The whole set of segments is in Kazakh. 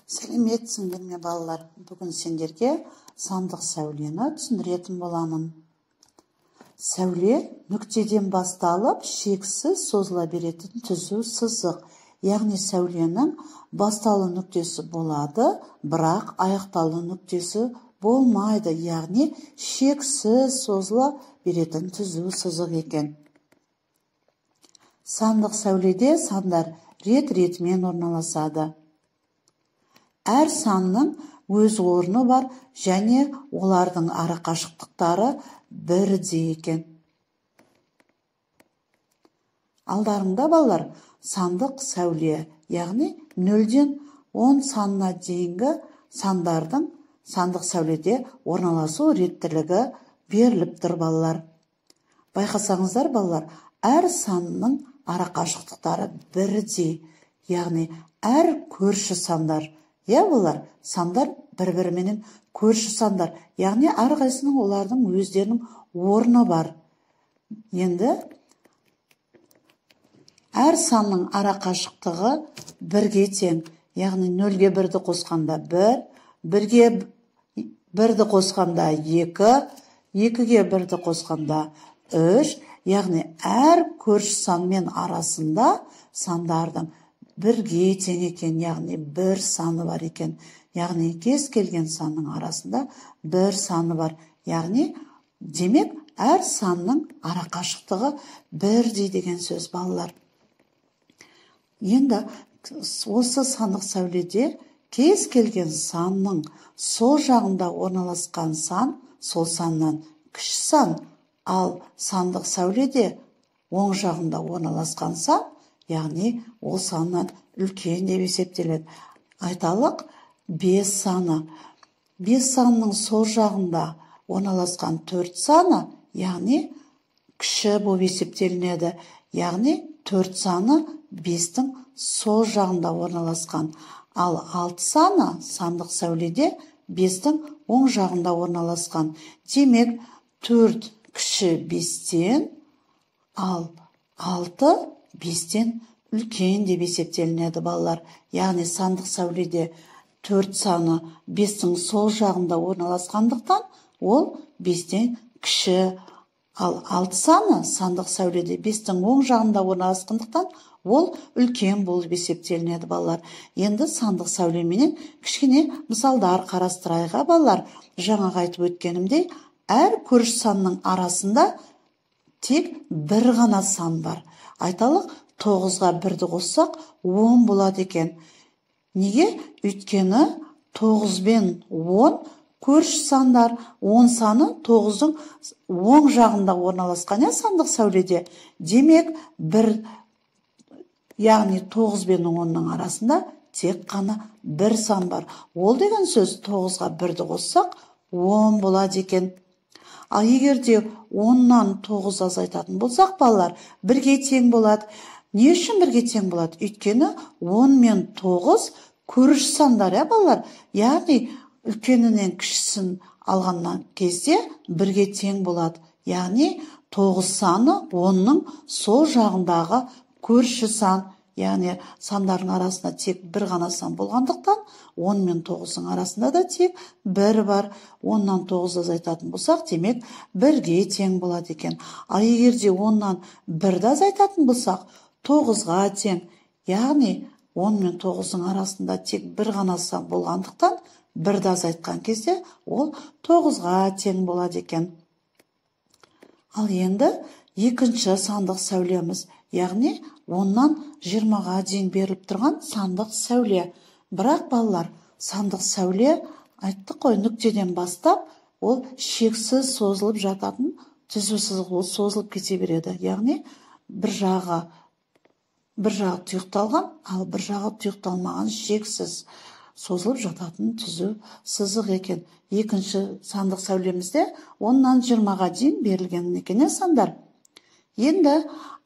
Сәлеметсіңдер ме, балалар? Бүгін сендерге сандық сәулені түсіндіретін боламын. Сәуле нүктеден басталып, шексіз созыла беретін түзу сызық. Яғни сәуленің басталу нүктесі болады, бірақ аяқталу нүктесі болмайды. Яғни шексіз созыла беретін түзу сызық екен. Сандық сәуледе сандар рет-ретімен орналасады. Әр санның өз орны бар және олардың арақашықтықтары бірдей екен. Алдарыңда, балалар, сандық сәуле, яғни 0-ден 10 санына дейінгі сандардың сандық сәуледе орналасу реттілігі беріліп тұр, балалар. Байқасаңыздар, балалар, әр санның арақашықтықтары бірдей, яғни әр көрші сандар. Иә, олар сандар бір-біріменен көрші сандар, яғни әрқайсының олардың өздерінің орны бар. Енді әр санның арақашықтығы бірге тең, яғни 0-ге 1-ді қосқанда 1, 1-ге 1-ді қосқанда 2, 2-ге 1-ді қосқанда 3, яғни әр көрші санмен арасында сандардың бірге тең екен, яғни бір саны бар екен. Яғни кез келген санның арасында бір саны бар. Яғни, демек, әр санның арақашықтығы бірдей деген сөз, балалар. Енді осы сандық сәуледе кез келген санның сол жағында орналасқан сан, сол саннан кіші сан, ал сандық сәуледе оң жағында орналасқан сан, яғни ол саннан үлкен деп есептеледі. Айталық, 5 саны. 5 санның сол жағында орналасқан 4 саны, яғни кіші болып есептелінеді. Яғни 4 саны 5-тің сол жағында орналасқан. Ал 6 саны сандық сәуледе 5-тің оң жағында орналасқан. Демек, 4 кіші 5-тен, ал 6 5-тен үлкен деп есептелінеді, балалар. Яғни сандық сәуледе 4 саны 5-тің сол жағында орналасқандықтан, ол 5-тен кіші. Ал 6 саны сандық сәуледе 5-тің оң жағында орналасқандықтан, ол үлкен болып есептелінеді, балалар. Енді сандық сәулеменен кішкене мысалдар қарастырайық, балалар. Жаңа айтып өткенімдей, әр көрші санның арасында тек бір ғана сан бар. Айталық, 9-ға 1-ді қоссақ, 10 болады екен. Неге? Өйткені 9 бен 10 көрші сандар. 10 саны 9-дың оң жағында орналасқан, сандық сәуледе. Демек, бір, яғни 9 бен 10-ның арасында тек қана бір сан бар. Ол деген сөз 9-ға 1-ді қоссақ, 10 болады екен. Ал егер де 10-нан 9 азайтатын болсақ, балалар, бірге тең болады. Не үшін бірге тең болады? Өйткені 10 мен 9 көрші сандар, балалар. Яғни үлкенінен кішісін алғаннан кезде бірге тең болады. Яғни 9 саны 10-ның сол жағындағы көрші сан. Яғни сандардың арасында тек бір ғана сан болғандықтан, 10 мен 9-ның арасында да тек бір бар. 10-нан 9 азайтатын болсақ, демек, бірге тең болады екен. Ал егер де 10-нан 1-ді азайтатын болсақ, 9-ға тең. Яғни 10 мен 9-ның арасында тек бір ғана сан болғандықтан, 1-ді азайтқан кезде ол 9-ға тең болады екен. Ал енді екінші сандық сәулеміз, яғни 10-нан 20-ға дейін беріліп тұрған сандық сәуле. Бірақ, балалар, сандық сәуле, айттық қой, нүктеден бастап, ол шексіз созылып жататын түзу сызық, ол созылып кете береді. Яғни бір жағы тұйықталған, ал бір жағы тұйықталмаған шексіз созылып жататын түзу сызық екен. Екінші сандық сәулемізде 10-нан 20-ға дейін берілген екен сандар. Енді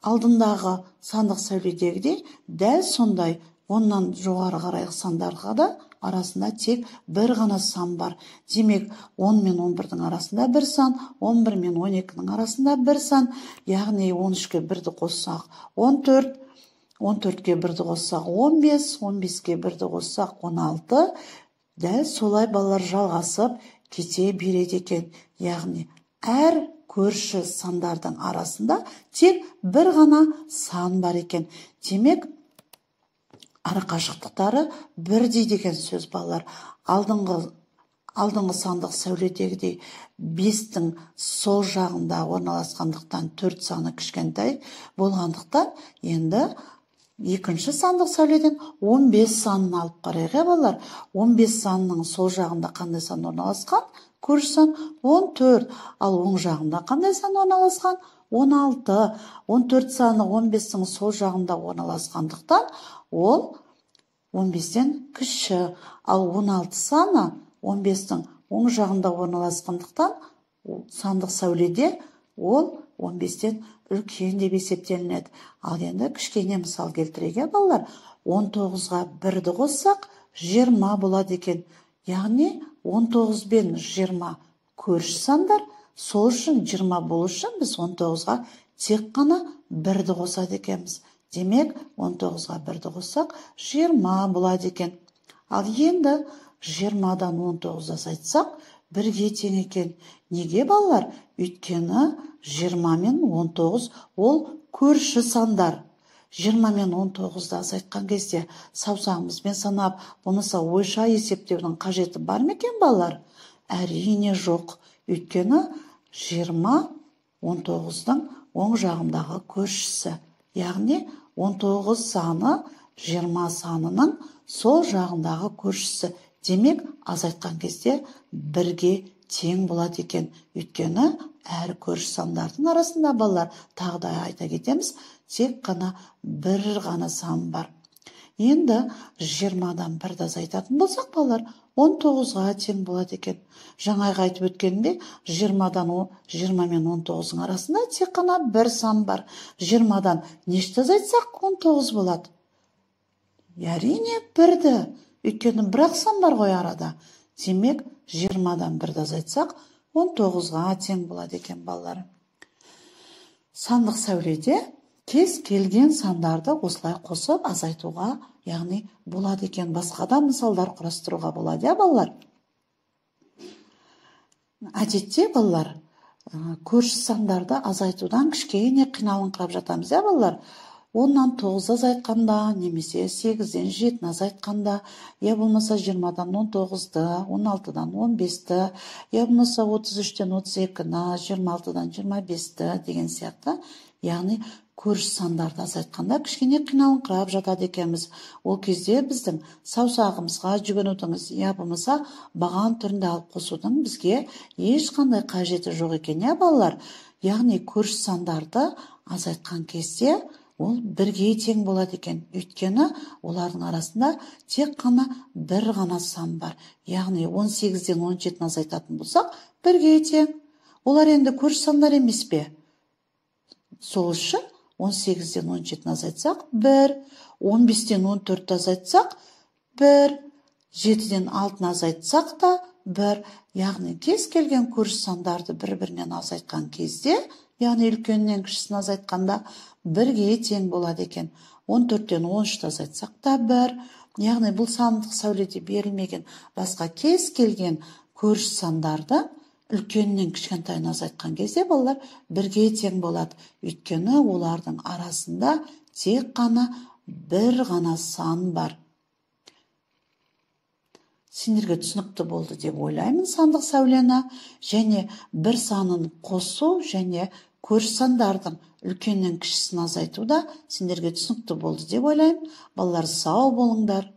алдындағы сандық сәуледегідей дәл сондай 10-нан жоғары қарайғы сандарға да арасында тек бір ғана сан бар. Демек, 10 мен 11-дің арасында бір сан, 11 мен 12-нің арасында бір сан, яғни 13-ке 1-ді қоссақ 14, 14-ке 1-ді қоссақ 15, 15-ке 1-ді қоссақ 16. Дәл солай балалар жалғасып кете береді екен. Яғни әр көрші сандардың арасында тек бір ғана сан бар екен. Демек, арақашықтықтары бірдей деген сөз балалар. Алдыңғы сандық сәуледегідей 5-тің сол жағында орналасқандықтан 4 саны кішкентай болғандықтан, енді екінші сандық сәуледен 15 санын алып қарайық, балалар. 15 санының сол жағында қандай сан орналасқан? Көрші сан 14. Ал оң жағында қандай сан орналасқан? 16. 14 саны 15-тің сол жағында орналасқандықтан ол 15-тен кіші. Ал 16 саны 15-тің оң жағында орналасқандықтан сандық сәуледе ол 15-тен үлкен деп есептелінеді. Ал енді кішкене мысал келтірейік, балалар. 19-ға 1-ді қоссақ 20 болады екен. Яғни 19 бен 20 көрші сандар, сол үшін 20 болу үшін біз 19-ға тек қана 1-ді қосады екенбіз. Демек, 19-ға 1-ді қоссақ 20 болады екен. Ал енді 20-дан 19 азайтсақ бірге тең екен. Неге, балалар? Өйткені 20 мен 19 ол көрші сандар. 20 мен 19-ды азайтқан кезде саусағымызбен санап, болмаса ойша есептеудің қажеті бар ма екен, балалар? Әрине жоқ. Өйткені 20 19-дың оң жағындағы көршісі. Яғни 19 саны 20 санының сол жағындағы көршісі. Демек, азайтқан кезде бірге тең болады екен. Өйткені әр көрші сандардың арасында, балалар, тағы да айта кетеміз, тек қана бір ғана сан бар. Енді 20-дан 1-ді азайтатын болсақ, балалар, 19-ға тең болады екен. Жаңа айтып өткенімдей, 20 мен 19-ың арасында тек қана бір сан бар. 20-дан нешті азайтсақ 19 болады? Әрине, 1-ді. Өйткені бір-ақ сан бар ғой арада. Демек, 20-дан 1-ді азайтсақ 19-ға тең болады екен, балалар. Сандық сәуледе кез келген сандарды осылай қосып азайтуға, яғни болады екен. Басқа да мысалдар құрастыруға болады, иә, балалар? Әдетте, балалар, көрші сандарды азайтудан кішкене қиналыңқырап жатамыз, иә, балалар? 10-нан 9 азайтқанда, немесе 8-ден 7-ні азайтқанда, я болмаса 20-дан 19-ды, 16-дан 15-ді, я болмаса 33-тен 32-ні, 26-дан 25-ті деген сияқты, яғни көрші сандарды азайтқанда кішкене қиналыңқырап жатады екенбіз. Ол кезде біздің саусағымызға жүгінудің, я болмаса баған түрінде алып қосудың бізге ешқандай қажеті жоқ екен, иә, балалар? Яғни көрші сандарды азайтқан кезде ол бірге тең болады екен. Өйткені олардың арасында тек қана бір ғана сан бар. Яғни 18-ден 17-ні азайтатын болсақ, бірге тең. Олар енді көрші сандар емес пе? Сол үшін 18-ден 17-ні азайтсақ 1, 15-тен 14-ті азайтсақ 1, 7-ден 6-ны азайтсақ та 1. Яғни кез келген көрші сандарды бір-бірінен азайтқан кезде, яғни үлкеннен кішісін азайтқанда бірге тең болады екен. 14-тен 13-ті азайтсақ та 1. Яғни бұл сандық сәуледе берілмеген басқа кез келген көрші сандарды үлкеннен кішкентайын азайтқан кезде, балалар, бірге тең болады. Өйткені олардың арасында тек қана бір ғана сан бар. Сендерге түсінікті болды деп ойлаймын сандық сәулені және бір санын қосу және көрші сандардың үлкеннен кішісін азайту да сендерге түсінікті болды деп ойлаймын. Балалар, сау болыңдар.